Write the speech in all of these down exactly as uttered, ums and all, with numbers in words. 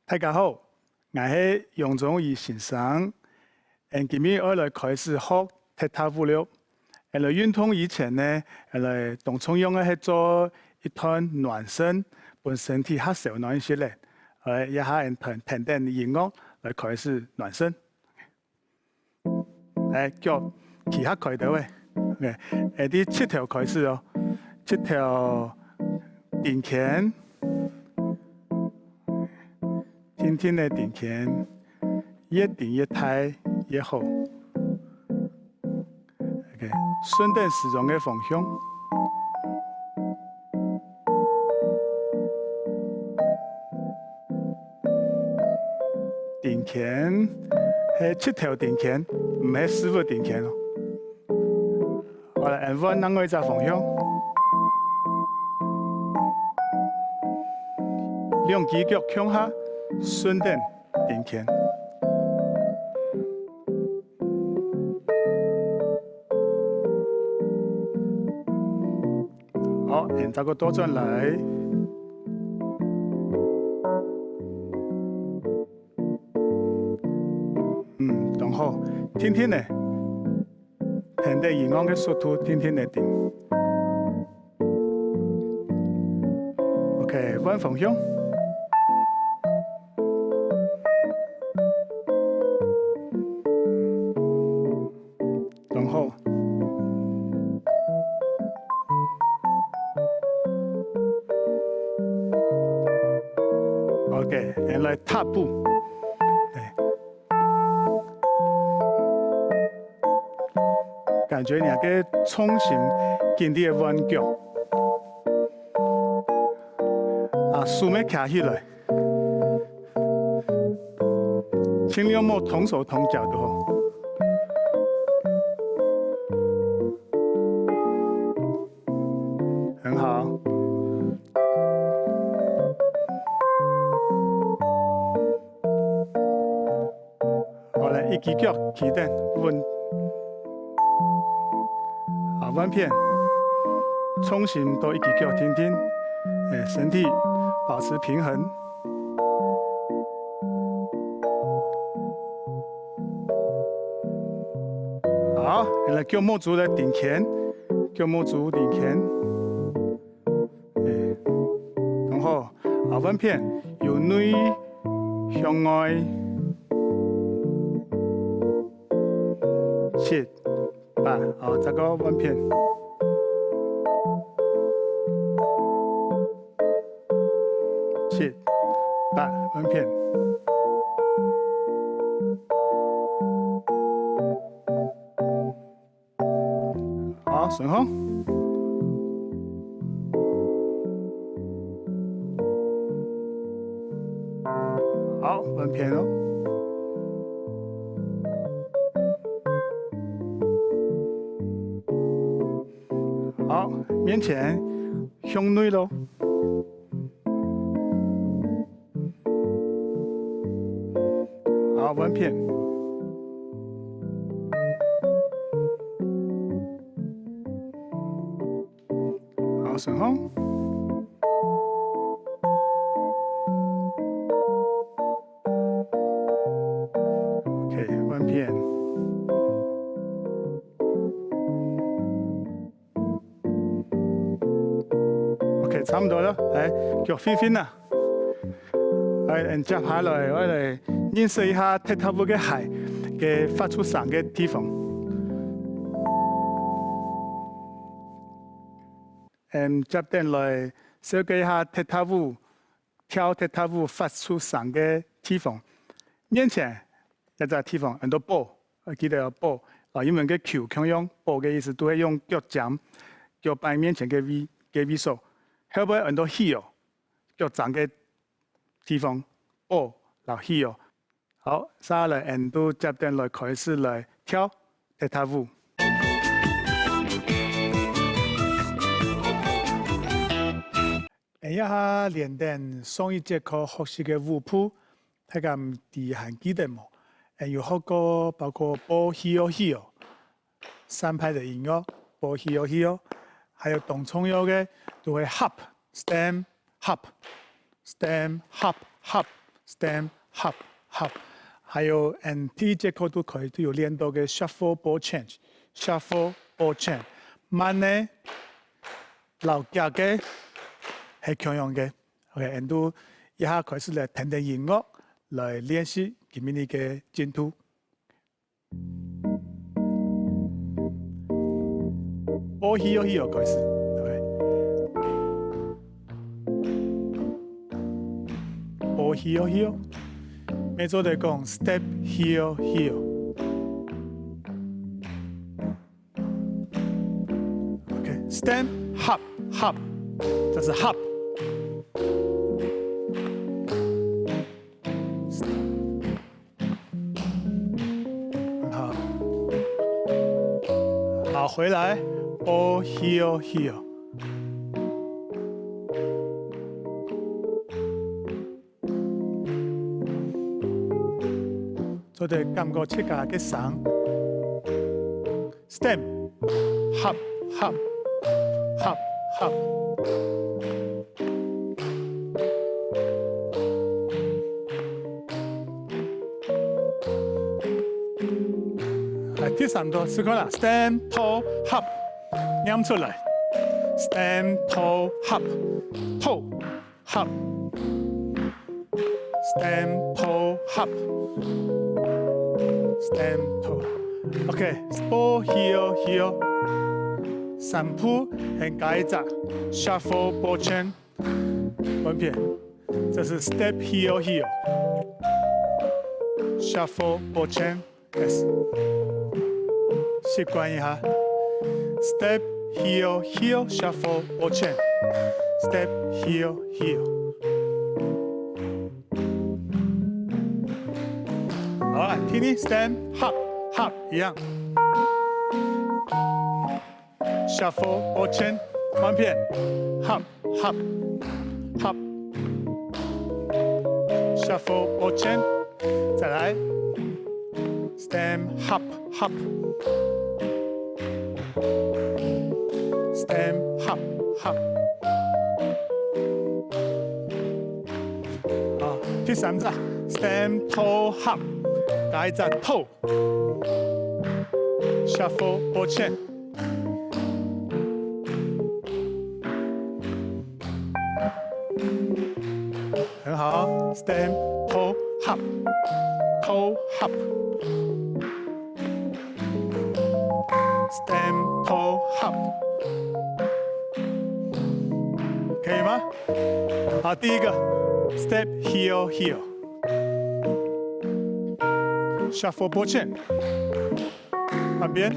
大家好，𠊎係楊宗緯先生。𠊎今日愛來開始學踢踏舞了。𠊎來運動以前呢，𠊎來當重要个係做一段暖身，分身體較燒暖一息咧。好，這下𠊎等，等等音樂來開始暖身。 欸，腳企較開兜仔。OK，欸，對膝頭開始哦，膝頭定絃，定定仔定絃，越定越大越好。OK，順等時鐘个方向。 定絃，係膝頭定絃，毋係屎朏定絃哦。好，來，𠊎等換另外一隻方向。兩支腳共下，順等定絃。 好，𠊎等再過倒轉來。嗯，當好，定定仔，跈等音樂个速度，定定仔定。OK，換方向。 當好。OK，𠊎等來踏步。欸。感覺若个重心緊在換腳。啊，手愛擎起來。 盡量莫動手動腳就好。很好。好，來，一支腳企等，穩。 好，換片。重心到一支腳定定，欸，身體保持平衡。好，𠊎等腳目珠來定絃，腳目珠定絃。欸，當好。好，換片，由內向外。七、 八，好，再過換片。七、八，換片。好，順風。好，換片哦。 好，面前向內囉。好，換片。好，順風。 OK，換片。OK，差毋多了，來，腳㧒㧒啊。來，嗯，接下來，𠊎來認識一下踢踏舞个鞋，个發出聲个地方。嗯，接等來紹介一下踢踏舞 跳踢踏舞發出聲个地方。面前這隻地方安到ball，愛記得哦，ball，摎英文个球共樣，ball个意思都係用腳尖，腳擺面前个位，个位所。後背安到heel，腳踭个地方，ball摎heel。 好，續下來，𠊎等就接等來開始來跳踢踏舞。𠊎這下連等上一節課學習个舞步，大家毋知還記得無？𠊎有學過，包括ball heel heel， 三拍个音樂，ball heel heel，還有當重要个，就係hop，stamp，hop，stamp，hop，hop， stamp，hop，hop。還有，and第一節課都可以都有練到个shuffle ball change，shuffle ball change。慢个，摎遽个，係共樣个。OK，and都一下開始來聽聽音樂，來練習今晡日个進度。 Ball heel heel開始，OK。Ball heel heel，乜做得講step heel heel。OK，stamp hop hop，這係hop。 好。好，回來，ball heel heel。做得感覺自家个聲。 Stamp，hop hop，hop hop。來，第三段試看啦，stamp toe hop，唸出來，stamp toe hop，toe。 Hop，stamp toe hop，stamp toe。OK，ball heel heel，三步，還加一隻shuffle ball change，換片，這係step heel heel，shuffle ball change。 Yes，習慣一下。Step heel heel shuffle ball change，step heel heel。好，來，第二stamp hop hop一樣。 Shuffle ball change，換片，hop hop hop。Shuffle ball change，再來，stamp hop hop，stamp hop hop。好，第三隻，stamp toe hop，加一隻toe。 Shuffle ball change。很好，stamp toe hop，toe hop。Stamp toe hop。可以嗎？好，第一個，step heel heel。Shuffle ball change。 換片。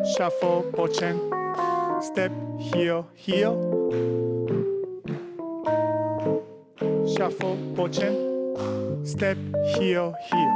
Shuffle ball change，step heel heel。Shuffle ball change，step heel heel。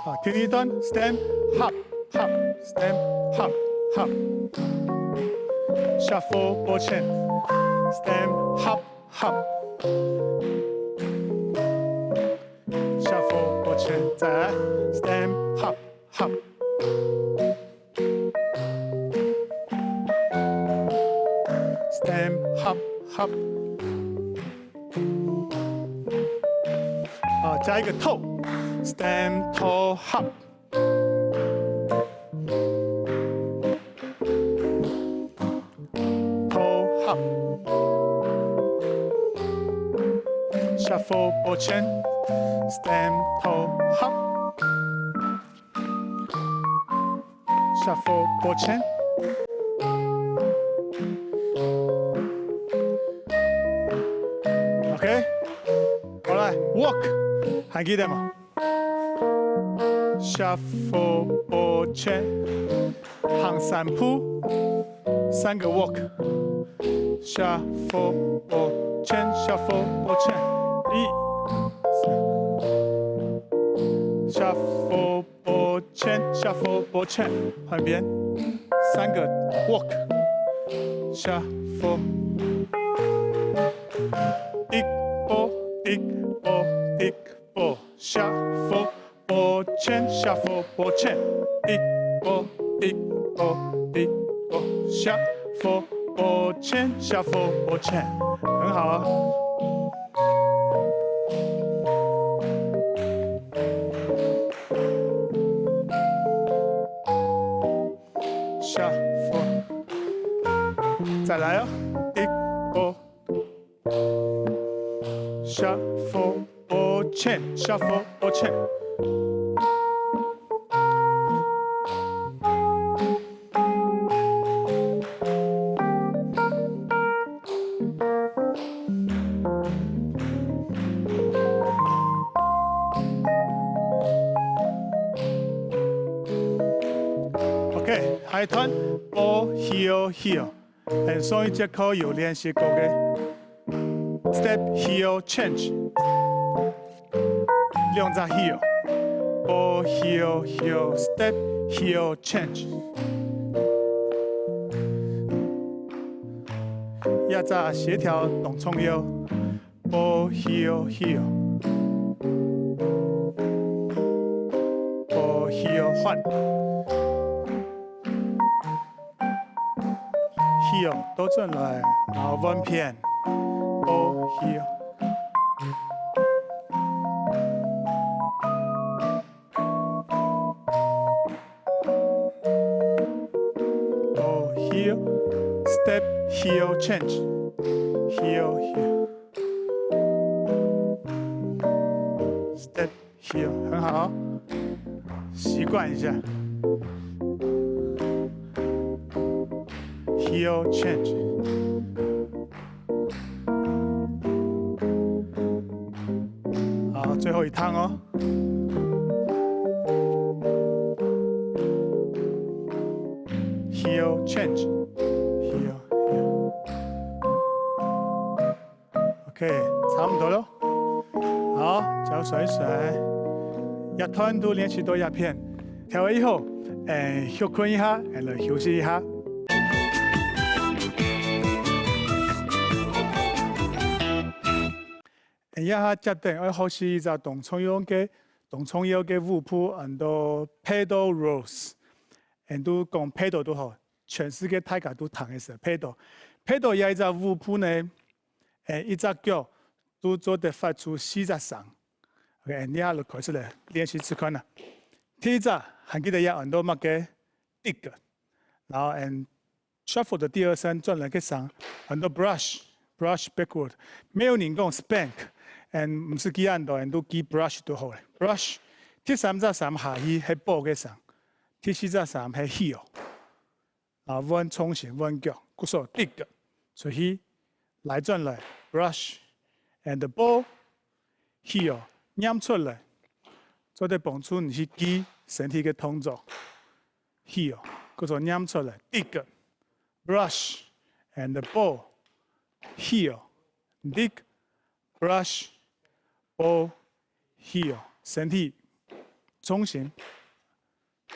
好，第二段，stamp hop hop，stamp hop hop。Shuffle ball change，stamp hop hop。Shuffle ball change，再來，stamp hop hop。Stamp hop hop。好，加一個toe，stamp toe hop。 Toe hop。Shuffle ball change，stamp toe hop。Shuffle ball change。OK，好來，walk，還記得嗎？ Shuffle ball change，行三步，三個walk。Shuffle ball change，shuffle ball change，一，三。Shuffle ball change，shuffle ball change，換片，三個walk。Shuffle，一步，一步，一步。 Shuffle ball change，shuffle ball change，一步一步一步。shuffle，抱歉，shuffle，抱歉，很好啊。shuffle，再来哦，一个。 shuffle，抱歉，shuffle，抱歉。OK，下一段，抱，heel，heel。 嗯，上一節課有練習過个step heel change，兩隻heel，抱heel heel，step heel change。這隻協調當重要，抱heel heel，抱heel換。 heel，倒轉來，然後換片，抱heel。抱heel，step heel change，heel heel。step heel，很好，習慣一下。heel change。好，最後一趟哦。heel change，heel heel。 OK，差毋多咯。好，腳甩一甩，這段都練習到這片，跳完以後，誒，休睏一下，誒，來休息一下。誒，這下接等愛學習一隻當重要个、當重要个舞步，安到pedal rolls。誒，都講pedal都好，全世界大家都聽个係pedal。pedal這一隻舞步呢， 誒，一隻腳都做得發出四隻聲。OK，你也來開始來練習試看啊。第一隻，還記得這安到麼个？Dig。然後，and shuffle的第二聲轉來个聲，安到brush，brush backward。沒有人講spank，and毋使記恁多，and都記brush就好了。brush。第三隻聲下去係抱个聲，第四隻聲係heel。 啊，換重心，換腳，故所直个，出去，來轉來，brush，and抱，heel，拈出來，做得幫助你去記身體个動作，heel，故所拈出來，直个，brush，and抱，heel，直，brush，抱，heel，身體重心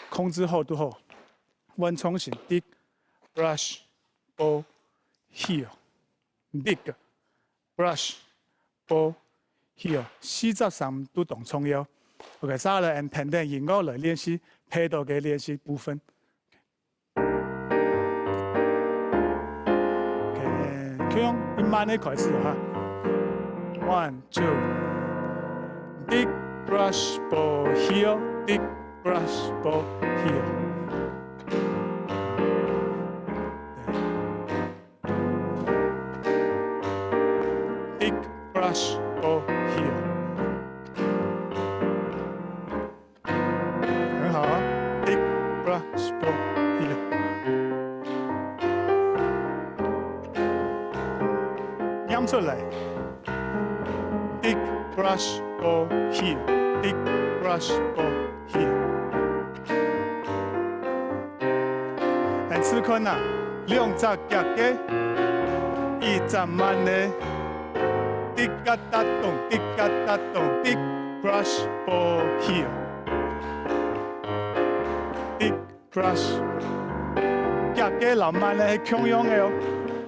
控制好就好。換重心，直，brush，抱，heel，直个，brush，抱，heel，四隻聲都當重要。OK，接下來，俺聽聽音樂來練習，配到个練習部分。 OK，共樣，一慢个開始哈。One, two。Dig, brush, pull, heel, dig, brush, pull, heel。Dig, brush, pull, heel。 很好啊。Dig, brush, pull, heel。念出來。Dig, brush, pull, heel。Dig, brush, pull, heel。來試看啊，兩隻遽个，一隻慢个。Dig啊噠咚，dig啊噠咚，dig, brush, pull, heel。 Dig, brush。遽个摎慢个係共樣个哦。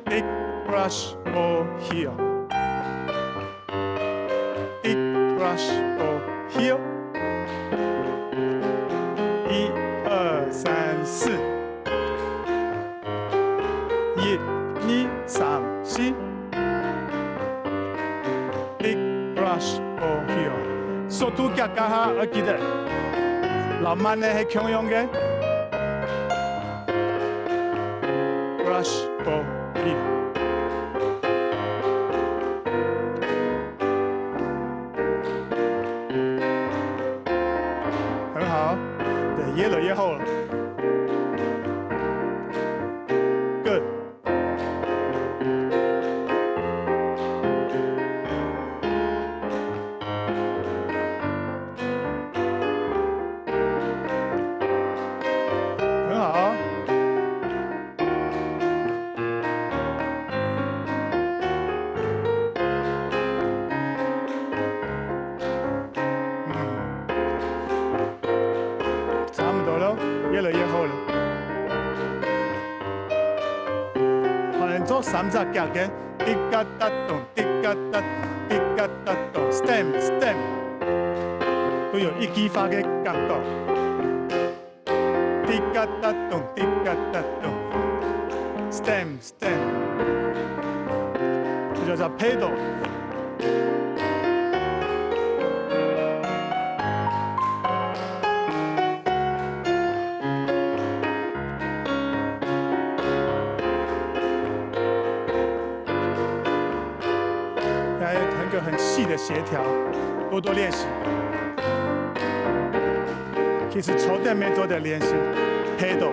Dig, brush, pull, heel。Dig, brush, pull, heel。一、二、三、四。這下愛記得，摎慢个係共樣个。Brush，bow，heel。很好，對，越來越好了。Good。 很好。嗯，差不多了，越來越好了。好，來做三隻腳个。 滴答答咚，滴答答，滴答答咚，stamp，stamp，都有一句話个感覺。滴答答咚，滴答答咚，stamp，stamp，這就叫pedal。 來彈個很細的協調，多多練習。其實坐等乜做得練習，pedal。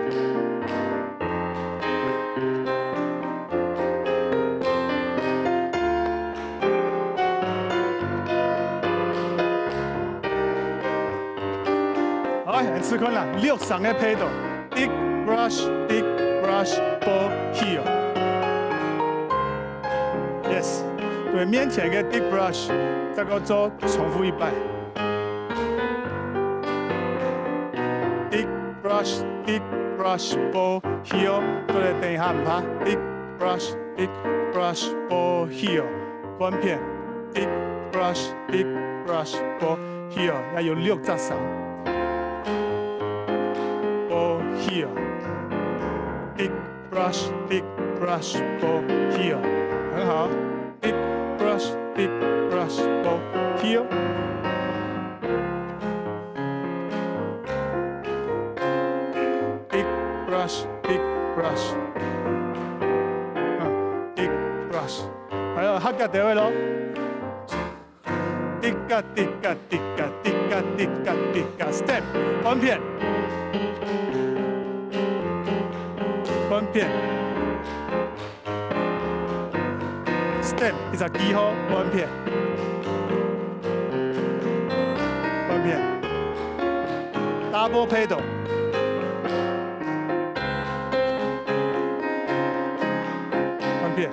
好，來試看啦，六聲个pedal。 Thick brush, thick brush, bow heel. Yes，對面前个 thick brush，再過做重複一擺。Thick brush, thick brush, bow heel，做得等一下毋怕。Thick brush, thick brush, bow heel，翻片。Thick brush, thick brush, bow heel，也有六隻聲。Bow heel。 Thick brush, thick brush, bow heel。很好。Thick brush, thick brush, bow heel。Thick brush, thick brush。嗯，thick brush。還有客家調个咯。 滴答滴答滴答滴答滴答滴答，stamp，翻片。翻片。Stamp，一隻記號，翻片。翻片。Double pedal。翻片。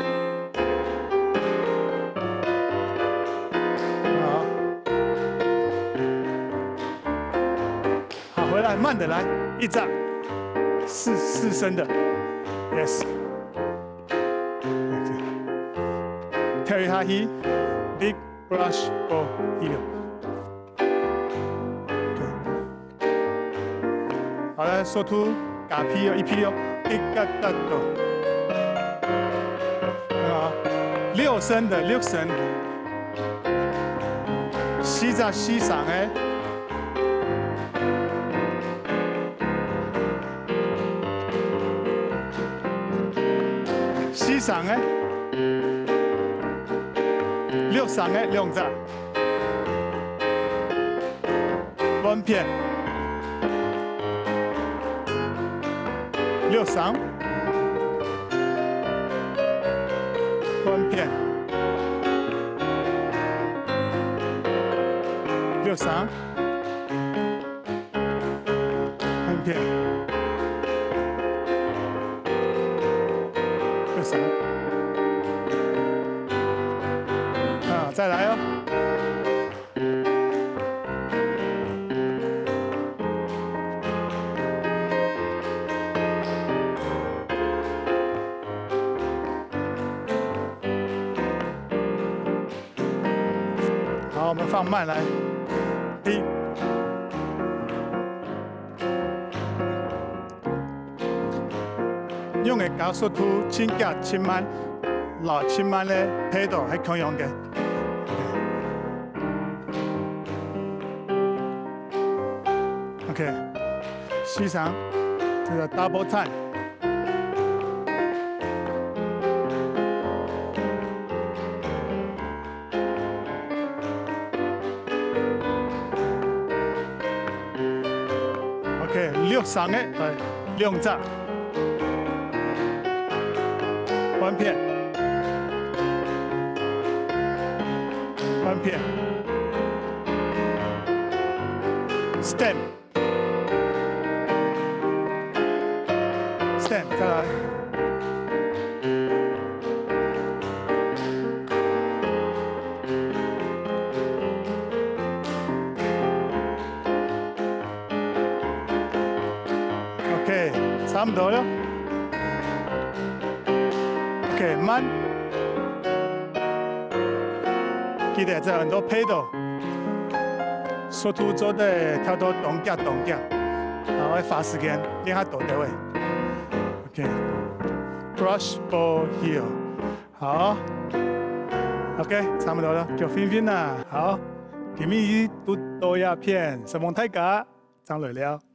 好。好，回來，慢點來，一隻，四，四聲的，yes。OK。跳一下去，thick brush bow heel。 好，來，速度加皮哦，一皮哦，滴答答咚。很好，六聲的，六聲。四隻四聲的。四聲的。六聲的，兩隻。 翻片。六聲。翻片。六聲。翻片。六聲。啊，再來哦。 好，我們放慢來聽。 用个加速度盡遽盡慢，摎盡慢个pedal係共樣个。OK，四聲，這個 double time。OK，六聲个，來，兩隻。換片。換片。Stamp。 Stand，再來。OK，差不多了。OK，慢。記得這很多pedal，速度做得調到當遽當遽，然後愛花時間，練較多个位。 OK，brush ball heel，好，OK，差不多了，就fin fin啦。好，今日就到這片，承蒙大家，正來尞。